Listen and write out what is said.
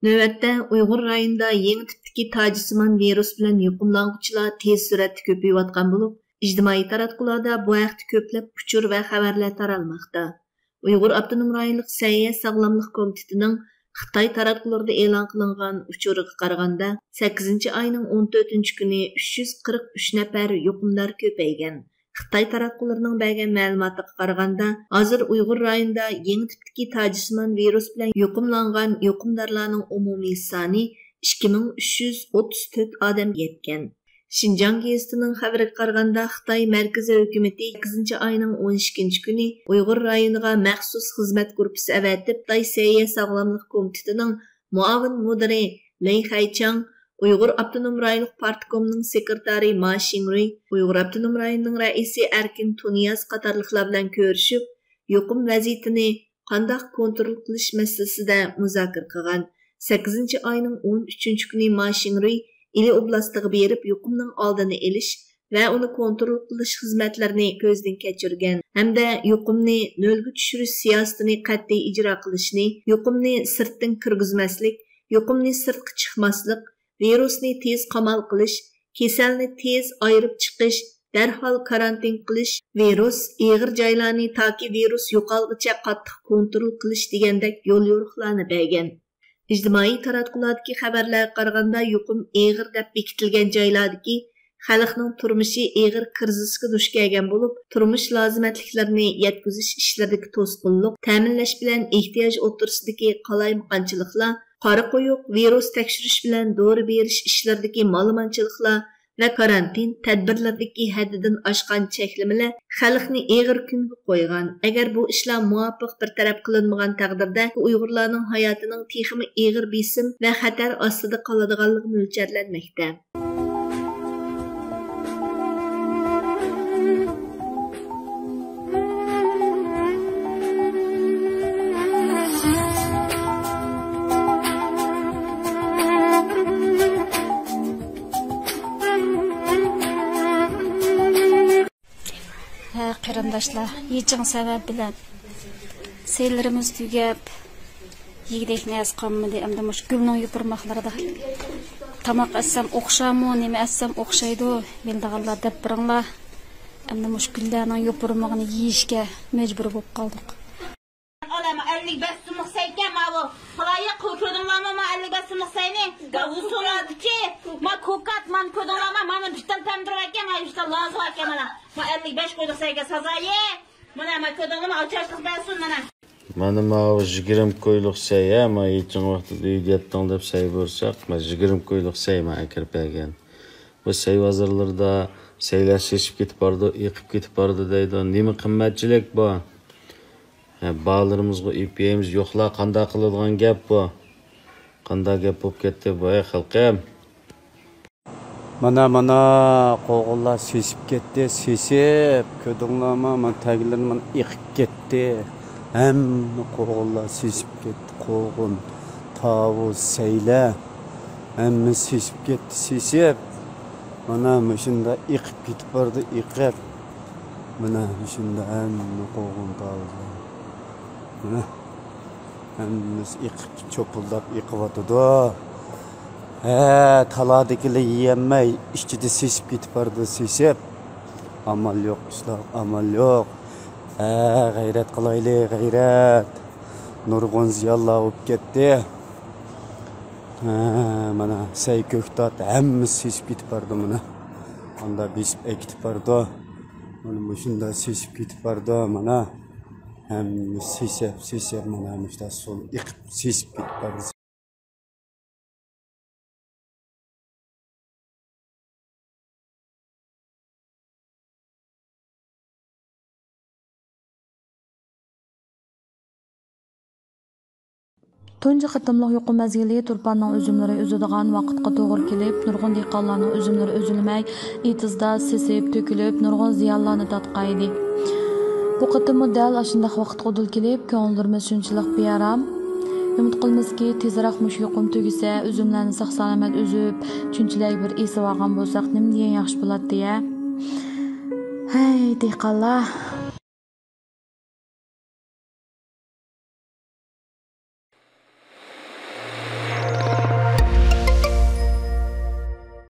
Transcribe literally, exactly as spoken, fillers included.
نۆۋەتتە ئۇيغۇر رايونىدا يېڭى تىپتىكى تاجسىمان ۋىرۇس بىلەن يۇقۇملانغۇچىلار تېز سۈرئەتتە كۆپىيىۋاتقان بولۇپ، ئىجتىمائىي تاراتقۇلاردا بۇ ھەقتە كۆپلەپ ئۇچۇر ۋە خەۋەرلەر تارالماقتا. ئۇيغۇر ئاپتونوم رايونلۇق سەھىيە ساغلاملىق كومىتېتىنىڭ خىتاي تاراتقۇلىرىدا ئېلان قىلىنغان ئۇچۇرىغا قارىغاندا، سەككىزىنچى ئاينىڭ ئون تۆتىنچى كۈنى ئۈچ يۈز قىرىق ئۈچ نەپەر يۇقۇمدار كۆپەيگەن. خىتاي تاراتقۇلىرىنىڭ بەرگەن مەلۇماتىغا قارىغاندا، ھازىر ئۇيغۇر رايونىدا يېڭى تىپتىكى تاجسىمان ۋىرۇس بىلەن يۇقۇملانغان يۇقۇمدارلارنىڭ ئومۇمىي سانى ئىككى مىڭ ئۈچ يۈز ئوتتۇز تۆت ئادەمگە يەتكەن. شىنجاڭ گېزىتىنىڭ خەۋىرىگە قارىغاندا، خىتاي مەركىزىي ھۆكۈمىتى سەككىزىنچى ئاينىڭ ئون ئىككىنچى كۈنى ئۇيغۇر رايونىغا مەخسۇس خىزمەت گۇرۇپپىسى ئەۋەتىپ، خىتاي سەھىيە ساغلاملىق كومىتېتىنىڭ مۇئاۋىن مۇدىرى لېي خەيچاڭ، ئۇيغۇر ئاپتونوم رايونلۇق پارتكومنىڭ سېكرېتارى ما شىڭرۇي، ئۇيغۇر ئاپتونوم رايونىنىڭ رەئىسى ئەركىن تۇنىياز قاتارلىقلار بىلەن كۆرۈشۈپ، يۇقۇم ۋەزىيىتىنى قانداق كونترول قىلىش مەسىلىسىدە مۇزاكىرە قىلغان. سەككىزىنچى ئاينىڭ ئون ئۈچىنچى كۈنى ما شىڭرۇي ئىلى ئوبلاستىغا بېرىپ، يۇقۇمنىڭ ئالدىنى ئېلىش ۋە ئۇنى كونترول قىلىش خىزمەتلىرىنى كۆزدىن كەچۈرگەن ھەمدە يۇقۇمنى نۆلگە چۈشۈرۈش سىياسىتىنى قەتئىي ئىجرا قىلىشنى، يۇقۇمنى سىرتتىن كىرگۈزمەسلىك، يۇقۇمنى سىرتقا چىقماسلىق، ۋىرۇسنى تېز قامال قىلىش، كېسەلنى تېز ئايرىپ چىقىش، دەرھال كارانتىن قىلىش، ۋىرۇس ئېغىر جايلارنى تاكى ۋىرۇس يوقالغىچە قاتتىق كونترول قىلىش دېگەندەك يوليورۇقلارنى بەرگەن. ئىجتىمائىي تاراتقۇلاردىكى خەۋەرلەرگە قارىغاندا، يۇقۇم ئېغىر دەپ بېكىتىلگەن جايلاردىكى خەلقنىڭ تۇرمۇشى ئېغىر كىرىزىسكە دۇچ كەلگەن بولۇپ، تۇرمۇش لازىمەتلىكلىرىنى يەتكۈزۈش ئىشلىرىدىكى توسقۇنلۇق، تەمىنلەش بىلەن ئېھتىياج ئوتتۇرىسىدىكى قالايمىقانچىلىقلار، قارا قويۇق ۋىرۇس تەكشۈرۈش بىلەن دورا بېرىش ئىشلىرىدىكى مالىمانچىلىقلار ۋە كارانتىن تەدبىرلىرىدىكى ھەددىدىن ئاشقان چەكلىمىلەر خەلقنى ئېغىر كۈنگە قويغان. ئەگەر بۇ ئىشلار مۇۋاپىق بىر تەرەپ قىلىنمىغان تەقدىردە، بۇ ئۇيغۇرلارنىڭ ھاياتىنىڭ تېخىمۇ ئېغىر بېسىم ۋە خەتەر ئاستىدا قالىدىغانلىقى مۆلچەرلەنمەكتە. ھە، قېرىنداشلار، يېچىڭ سەۋەب بىلەن سەيلىرىمىز تۈگەپ، يېگۈدەك نەرسە قالمىدى. ئەمدى مۇشۇ گۈلنىڭ يوپۇرماقلىرىدا تاماق ئەتسەم ئوخشامۇ، نېمە ئەتسەم ئوخشايدۇ، بىلىدىغانلار دەپ بېرىڭلار. ئەمدى مۇشۇ گۈللەرنىڭ يوپۇرمىقىنى يېيىشكە مەجبۇر بولۇپ قالدۇق. ئەللىك بەش سوملۇق سەيكەن ماۋۇ. خالايىق، كۆ-، كۆردۈڭلارمۇ ما ئەللىك بەش سوملۇق سەينى؟ گاۋۇسۇراچى، ما كوكات، مانا كۆردۈڭلارمۇ؟ مانا بىتتىن تەمدۈرۈۋەتكەن، ما ئىشتا لازۇ ئەكەن مانا. ما ئەللىك بەش كويلۇق سەيگە سازايى. مانا، ما كۆردۈڭلارمۇ؟ ئاچارچىلىق بەرسۇن مانا. مانا ماۋۇ يىگىرمە كويلۇق سەي، ھە، ما يېچىڭ ۋاقتىدا ئۆيدە ياتتىڭ دەپ سەي بۇيرۇساق، ما يىگىرمە كويلۇق سەي ما ئەكىرىپ بەرگەن. بۇ سەي بازارلىرىدا سەيلەر سېسىپ كېتىپ بارىدۇ، ئېقىپ كېتىپ بارىدۇ دەيدۇ. نېمە قىممەتچىلىك بۇ؟ ھە، بالىلىرىمىزغا ئېلىپ بېرىمىز، يوقلا، قانداق قىلىدىغان گەپ بۇ؟ قانداق گەپ بولۇپ كەتتى بۇ، ئەي خەلقىم؟ مانا، مانا، قوغۇنلار سېسىپ كەتتى، سېسىپ. كۆردۈڭلارمۇ؟ مانا تەگلىرىنى مانا ئېقىپ كەتتى. ھەممە قوغۇنلار سېسىپ كەتتى. قوغۇن، تاۋۇز، سەيلە. ھەممە سېسىپ كەتتى، سېسىپ. مانا مۇشۇنداق ئېقىپ كېتىپ بارىدۇ، ئېقىپ. مانا مۇشۇنداق ھەممە قوغۇن تاۋۇزلار. مانا ھەممىسى ئېقىپ، چوپۇلداپ ئېقىۋاتىدۇ. ھە، تالادىكىلەر يېيەلمەي، ئىچىدە سېسىپ كېتىپ بارىدۇ، سېسىپ. ئامال يوق، ئىشلار ئامال يوق. ھە، غەيرەت قىلايلى، غەيرەت. نۇرغۇن زىيانلار بولۇپ كەتتى. ھە، مانا سەي، كۆكتات ھەممىسى سېسىپ كېتىپ بارىدۇ مانا. ئاندا بېسىپ ئەكېتىپ بارىدۇ. مانا مۇشۇنداق سېسىپ كېتىپ بارىدۇ مانا. ھەممىسى سېسىپ، سېسىپ مانا مۇشۇنداق سۇ ئېقىپ سېسىپ كېتىپ بارىدۇ. تۇنجى قېتىملىق يۇقۇم مەزگىلى تۇرپاننىڭ ئۈزۈملىرى ئۈزىدىغان ۋاقىتقا توغرا كېلىپ، نۇرغۇن دېھقانلارنىڭ ئۈزۈملىرى ئۈزۈلمەي، ئېتىزدا سېسىپ، تۆكۈلۈپ، نۇرغۇن زىيانلارنى تارتقانىدى. بۇ قېتىممۇ دەل ئاشۇنداق ۋاقىتقا دۇچ كېلىپ، كۆڭۈللىرىمىز شۇنچىلىك بىئارام. ئۈمىد قىلىمىزكى، تېزرەك مۇشۇ يۇقۇم تۈگىسە، ئۈزۈملەرنى ساق-سالامەت ئۈزۈپ، چۈنچىلەرگە بىر ئېسىۋالغان بولساق، نېمە دېگەن ياخشى بولاتتى-يە. ھەي، دېھقانلار!